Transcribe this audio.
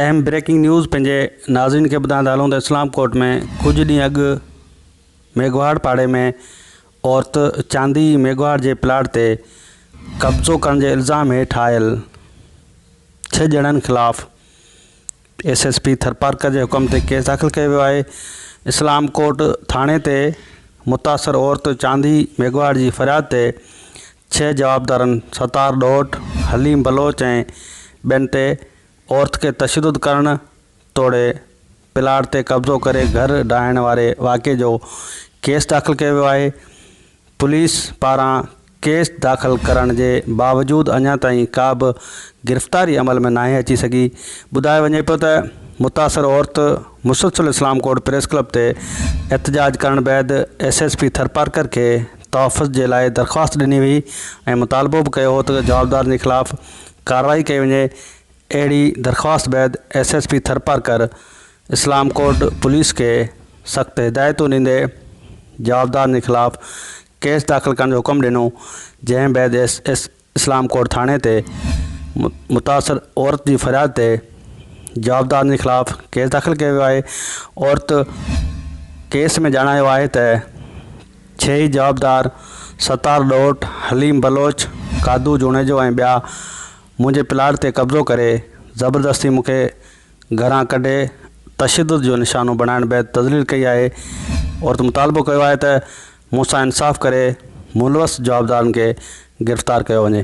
اهم breaking news پنهنجي ناظرين کي ٻڌائيندا هلون ته اسلام ڪوٽ ۾ ڪجهه ڏينهن اڳ ميگهواڙ پاڙي ۾ عورت چاندي ميگهواڙ جي پلاٽ تي قبضو ڪرڻ جي الزام هيٺ آيل ڇهه ڄڻن خلاف ايس ايس پي ٿرپارڪر جي حڪم تي ڪيس داخل ڪيو ويو آهي اسلام ڪوٽ ٿاڻي تي متاثر عورت چاندي ميگهواڙ جي فرياد تي ڇهه جوابدارن ستار ڏوهٽ، حليم بلوچ ۽ ٻين تي عورت کي تشدد ڪرڻ توڙي پلاٽ تي قبضو ڪري گهر ڊاهڻ واري واقعي جو ڪيس داخل ڪيو ويو آهي. پوليس پاران ڪيس داخل ڪرڻ جي باوجود اڃا تائين ڪا به گرفتاري عمل ۾ ناهي اچي سگهي. ٻڌايو وڃي پيو ته متاثر عورت مسلسل اسلام ڪوٽ پريس ڪلب تي احتجاج ڪرڻ بعد ايس ايس پي ٿرپارڪر کي تحفظ جي لاء درخواست ڏني هئي ۽ مطالبو به ڪيو هو ته جوابدارن جي خلاف ڪارروائي ڪئي وڃي اهڙي درخواست بعد S S P Tharparkar Islamkot police کي سخت هدايتون ڏيندي جوابدارن جي خلاف ڪيس داخل ڪرڻ جو حڪم ڏنو جنهن بعد ايس ايس اسلام ڪوٽ ٿاڻي تي متاثر عورت جي فرياد تي جوابدارن جي خلاف ڪيس داخل ڪيو ويو آهي عورت ڪيس ۾ ڄاڻايو آهي ته ڇهه ئي جوابدار ستار ڏوهٽ، حليم بلوچ، قادو جوڻيجو ۽ ٻيا منهنجي پلاٽ تي قبضو ڪري زبردستي مون کي گهران ڪڍي تشدد جو نشانو بڻائڻ بعد تذليل ڪئي آهي عورت مطالبو ڪيو آهي ته مون سان انصاف ڪري ملوث جوابدارن کي گرفتار ڪيو وڃي.